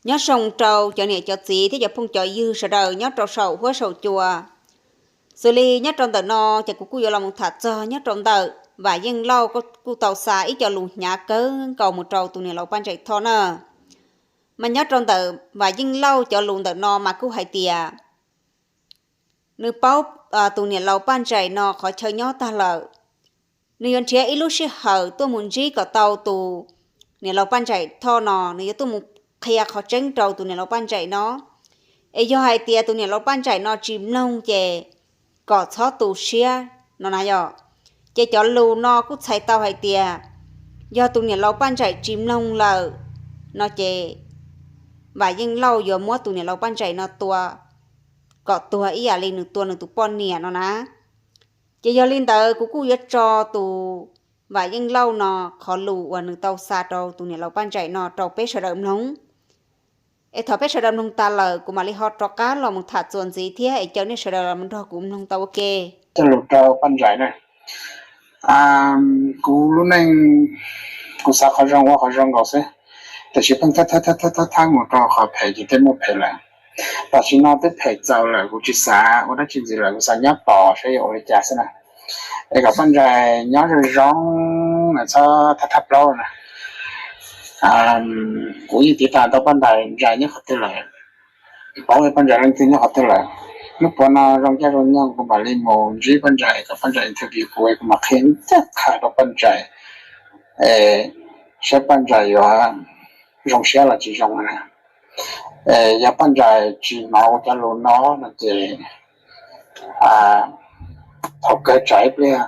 Nyob zoo rau cov niam cov txiv thiab cov phooj cov ywg sawv daws nyob rau saum huab saum cua. Xws li nyob rau ntawm no ces kuv kuj yuav los mus tham txog nyob rau ntawm Vam Yeej Lauj kuj tau xa ib co lus hnyav kawg nkaus mus rau tus niam laus Paj Ntsaim Thoj na. Mas nyob rau ntawm Vam Yeej Lauj cov lus ntawm no mas kuj hais tias nws paub tus niam laus Paj Ntsaim no qhov chaw nyob tag lawm. Nws yuav nrhiav ib lub sij hawm tuaj mus ntsib kom tau tus niam laus Paj Ntsaim Thoj no, nws yuav tuaj mus qhia qhov tseeb rau tus niam laus Paj Ntsaim no. Es yog hais tias tus niam laus Paj Ntsaim no tsis mloog ces kom txhob tu siab no na yom. Ces cov lus no kuj txhais tau hais tias yog tus niam laus Paj Ntsaim tsis mloog lawm no ces Vam Yeej Lauj yuav muab tus niam laus Paj Ntsaim no tua kom tuag ib yam li nws tua nws tus poj niam no na. Ces yog li ntawd kuv kuj yuav tso tus Vam Yeej Lauj no qhov lus uas nws tau xa rau tus niam laus Paj Ntsaim no rau peb sawv daws mloog. Es thaum peb sawv daws mloog tas lawm kuv mam li ho rov qab los mus tham txuas ntxiv thiab es caw nej sawv daws los nrog kuv mloog tau ua ke. Cog lus rau Paj Ntsaim na. Kuv lub neej, kuv xav qhov zoo ua qhov zoo nkaus xwb, tiam sis pheej thab thab thab thab mus rau qhov phem ces tej muaj phem lawm. Tam sim no twb phem txaus lawm, kuv tsis xav ua dab tsi ntxiv lawm, kuv xav nyob tos saib yuav ua li cas xwb na. Es kom Paj Ntsaim nyob zoo zoo, txhob thab thab plaub na. Kuv yeej tiv tam tau Paj Ntsaim nyob qhov twg lawm, paub Paj Ntsaim leej twg nyob qhov twg lawm. Hnub puav no zoo caij zoo nyoog kuv mam li mus ntsib Paj Ntsaim kom Paj Ntsaim interview kuv, kuv mam qhia ncaj qha rau Paj Ntsaim, saib Paj Ntsaim yuav zoo siab los tsis zoo na. Yog Paj Ntsaim tsis hnov kuv cov lus no no ces thaum kawg tsam ib pliag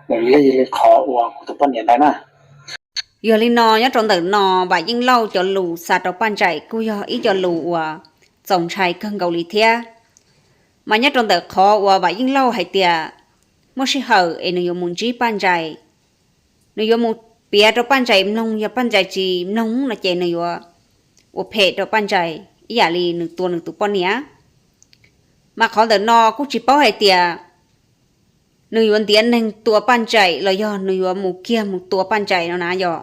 nws lig li qhov uas kuv tus poj niam ntawd na. Yog li no nyob rau ntawm no Vam Yeej Lauj cov lus xa rau Paj Ntsaim kuj yog ib co lus uas txaus ntshai kawg nkaus li thiab. Mas nyob rau ntawm qhov uas Vam Yeej Lauj hais tias muaj sij hawm es nws yuav mus ntsib Paj Ntsaim, nws yuav mus piav rau Paj Ntsaim mloog, yog Paj Ntsaim tsis mloog no ces nws yuav ua phem rau Paj Ntsaim ib yam li nws tua nws tus poj niam. Mas qhov ntawm no kuj tsis paub hais tias nws yuav ntiav neeg tua Paj Ntsaim los yog nws yuav mus kiag mus tua Paj Ntsaim no na yom.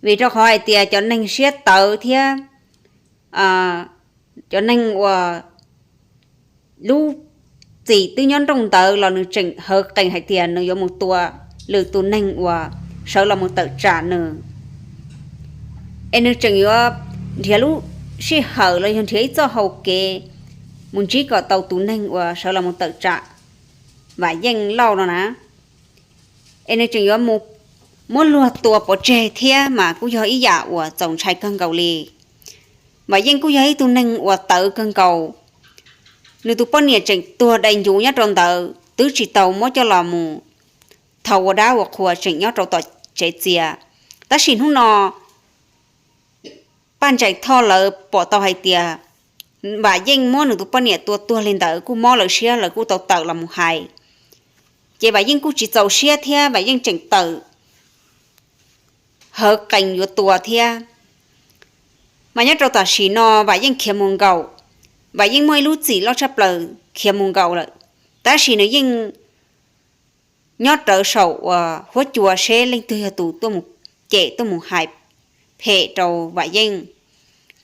Vim rau qhov hais tias cov neeg siab tawv thiab cov neeg uas lub txim twb nyob nrooj ntawd los nws tseem hawv qees hais tias nws yuav mus tua lwm tus neeg uas sawv los mus tawm tsam nws. Es nws tseem yuav nrhiav lub sij hawm los yog nrhiav ib txoj hau kev mus ntsib kom tau tus neeg uas sawv los mus tawm tsam Vam Yeej Lauj no na. Es nws tseem yuav mus muab luag tua pov tseg thiab mas kuj yog ib yam uas txaus ntshai kawg nkaus li. Vam Yeej kuj yog ib tug neeg uas tawv kawg nkaus. Nws tus poj niam tseem tuag dai ncuv nyob rau ntawd twb tsis tau muab coj los mus thau ua dab ua qhua, tseem nyob rau tom tsev txias. Tab sis hnub no Paj Ntsaim Thoj lawv pom tau hais tias Vam Yeej muab nws tus poj niam tua tuag li ntawd kuj mob lawv siab, lawv kuj tau tawm los mus hais. Ces Vam Yeej kuj tsis txaus siab thiab Vam Yeej tseem tawm hawv qees yuav tua thiab. Mas nyob rau tam sim no Vam Yeej khiav mus nkaum, Vam Yeej muaj ib lub txim loj tshaj plaws khiav mus nkaum lawm, tab sis nws yeej nyob rawv saum uas huab cua seb leej twg yog tus tuaj mus cem tuaj mus hais phem rau Vam Yeej,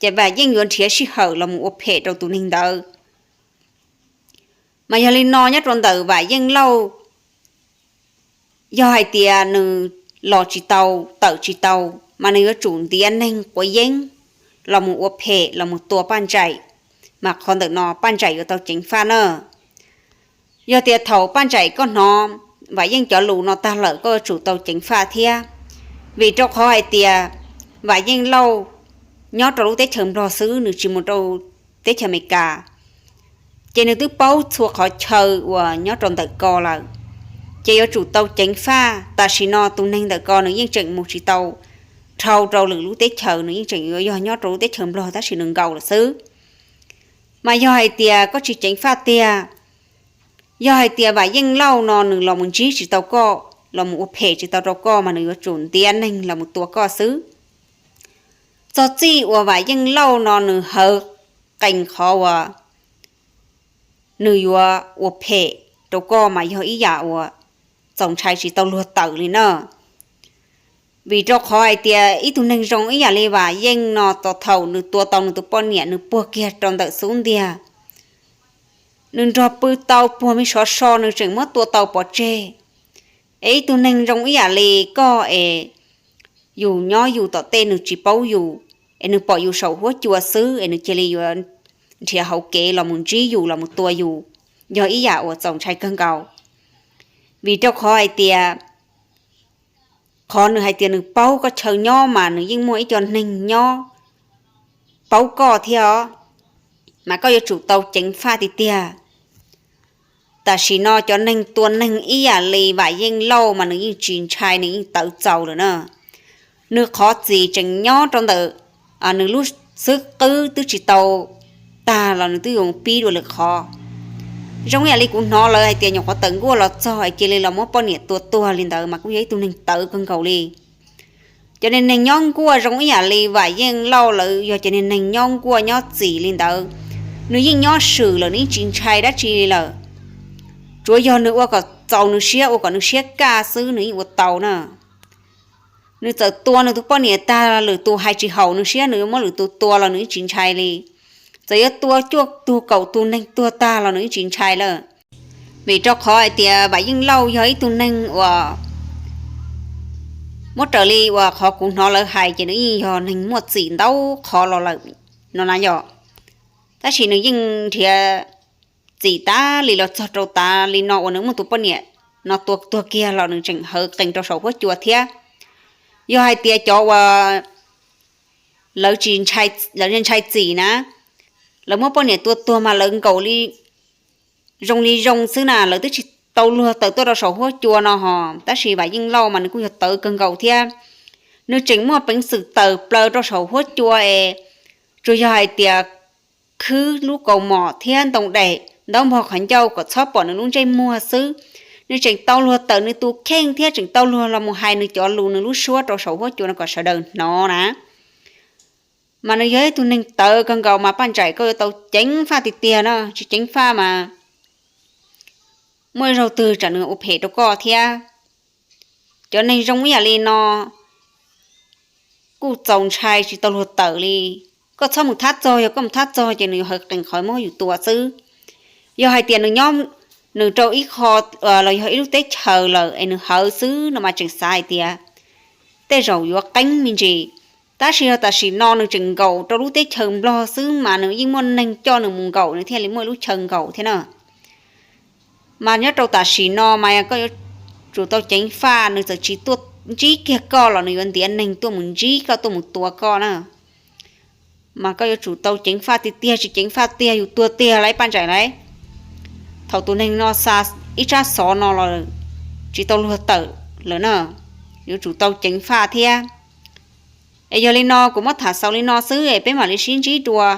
ces Vam Yeej yuav nrhiav sij hawm los mus ua phem rau tus neeg ntawd. Mas yog li no nyob rau ntawm Vam Yeej Lauj, yog hais tias nws los tsis tau, tawm tsis tau, mas nws yuav tsum ntiav neeg quav yeeb los mus ua phem los mus tua Paj Ntsaim, mas qhov ntawm no Paj Ntsaim yuav tau ceev faj na. Yog tias thaum Paj Ntsaim koj hnov Vam Yeej cov lus no tag lawm koj yuav tsum tau ceev faj thiab, vim rau qhov hais tias Vam Yeej Lauj nyob rau lub teb chaws Nplog xwb, nws tsis mus rau teb chaws Amelikas, ces nws twb paub txhua qhov chaw uas nyob rau ntawm ko lawm, ces yuav tsum tau ceev faj. Tam sim no tus neeg ntawm ko nws yeej tseem mus tsis tau dhau rau lwm lub teb chaws, nws yeej tseem yuav yog nyob rau lub teb chaws Nplog tab sis nws nkaum lawm xwb. Mas yog hais tias koj tsis ceev faj tiag, yog hais tias Vam Yeej Lauj no nws los mus ntsib tsis tau koj, los mus ua phem tsis tau rau koj, mas nws yuav tsum ntiav neeg los mus tua koj xwb. Txog txij uas Vam Yeej Lauj no nws hawv qees qhov uas nws yuav ua phem rau koj mas yog ib yam uas txaus ntshai tsis tau luag tawm li na. Vim rau qhov hais tias ib tug neeg zoo ib yam li Vam Yeej no, thaum nws tua tau nws tus poj niam nws puag kiag rau ntawm xub ntiag, nws nrog pw tau puag me sov so nws tseem muab tua tau pov tseg. Es ib tug neeg zoo ib yam li koj es yus nyob yus tom tej nws tsis paub yus, es nws pom yus saum huab cua xwb es nws cia li yuav nrhiav hauv kev los mus ntsib yus los mus tua yus, yog ib yam uas txaus ntshai kawg nkaus. Vim rau qhov hais tias, qhov nws hais tias nws paub koj chaw nyob mas nws yeej muaj ib co neeg nyob paub koj thiab os, mas koj yuav tsum tau ceev faj tiag tiag. Tam sim no cov neeg tua neeg ib yam li Vam Yeej Lauj mas nws yeej tsis ntshai, nws yeej tawv txaus lawm na. Nws qhov txim tseem nyob rau ntawm nws lub xub qwb twb tsis tau tag los nws twb yuav pib dua lwm qhov. Zoo ib yam li kuv hnov lawv hais tias nyuam qhuav tawm nkuaj los txog es cia li los muab poj niam tua tuag li ntawd mas kuj yog ib tug neeg tawv kawg nkaus li. Cov neeg nyob nkuaj zoo ib yam li Vam Yeej Lauj lawv yog cov neeg nyob nkuaj nyob txim li ntawd, nws yeej nyob swm lawm, nws yeej tsis ntshai dab tsi li lawm. Tsuav yog nws ua kom txaus nws siab, ua kom nws siab kaj xwb nws yeej ua tau na. Nws txawm tua nws tus poj niam tag, lwm tus hais tsis haum nws siab nws yuav muab lwm tus tua los nws yeej tsis ntshai li. Txawm yuav tua cuaj tug kaum tus neeg tuag tag los nws yeej tsis ntshai lawm. Vim rau qhov hais tias Vam Yeej Lauj yog ib tug neeg uas muab raws li uas qhov kuv hnov lawv hais ces nws yeej yog neeg muaj txim ntau qhov los lawm no na yom. Tab sis nws yeej nrhiav txim tas li los txog rau tas li no uas nws muab tus poj niam no tua tuag kiag los nws tseem hawv qees rau saum huab cua thiab. Yog hais tias cov uas lawv ntshai txim na, lawv muab poj niam tua tuag mas lawv nkaum li zoo li zoo xwb na, lawv twb tsis tau luag tawm tuaj rau saum huab cua no hos, tab sis Vam Yeej Lauj mas nws kuj yog tawv kawg nkaus thiab. Nws tseem muaj peev xwm tawm plaws rau saum huab cua es tsuas yog hais tias khwb lub kaus mom thiab ntoo daim ntaub npog qhov ncauj kom txhob pom nws lub ntsej muag xwb, nws tseem tau luag tawm nws tus kheej thiab tseem tau luag los mus hais nws cov lus nws lub suab rau saum huab cua no kom sawv daws hnov na. Mas nws yog ib tug neeg tawv kawg nkaus mas Paj Ntsaim koj yuav tau ceev faj tiag tiag na, tsis ceev faj mas muaj ib zaug twg tsam nws ua phem rau koj thiab. Cov neeg zoo ib yam li no kuj txaus ntshai tsis tau luag tawm li. Koj txhob mus thab txog, yog koj mus thab txog ces nws yuav hawv qees qhov muab yus tua xwb. Yog hais tias nws nyob nws rau ib qho los yog ib lub teb chaws lawm es nws hawv xwb no mas tseem xav hais tias tej zaum yuav qeeb me ntsis. Tab sis yog tam sim no nws tseem nkaum rau lub teb chaws Nplog xwb mas nws yeej muaj neeg coj nws mus nkaum nws thiaj li muaj ib lub chaw nkaum thiab na. Mas nyob rau tam sim no mas koj yuav tsum tau ceev faj, nws txawm tsis tuaj ntsib kiag koj los nws yuav ntiav neeg tuaj mus ntsib koj tuaj mus tua koj na. Mas koj yuav tsum tau ceev faj tiag tiag, tsis ceev faj tiag yus tuag tiag lauj Paj Ntsaim lauj. Thaum tus neeg no xa ib tsab xov no los tsis tau luag tawm lawm na, yuav tsum tau ceev faj thiab. Es yog li no kuv muab tham xaus li no xwb es peb mam li sib ntsib dua.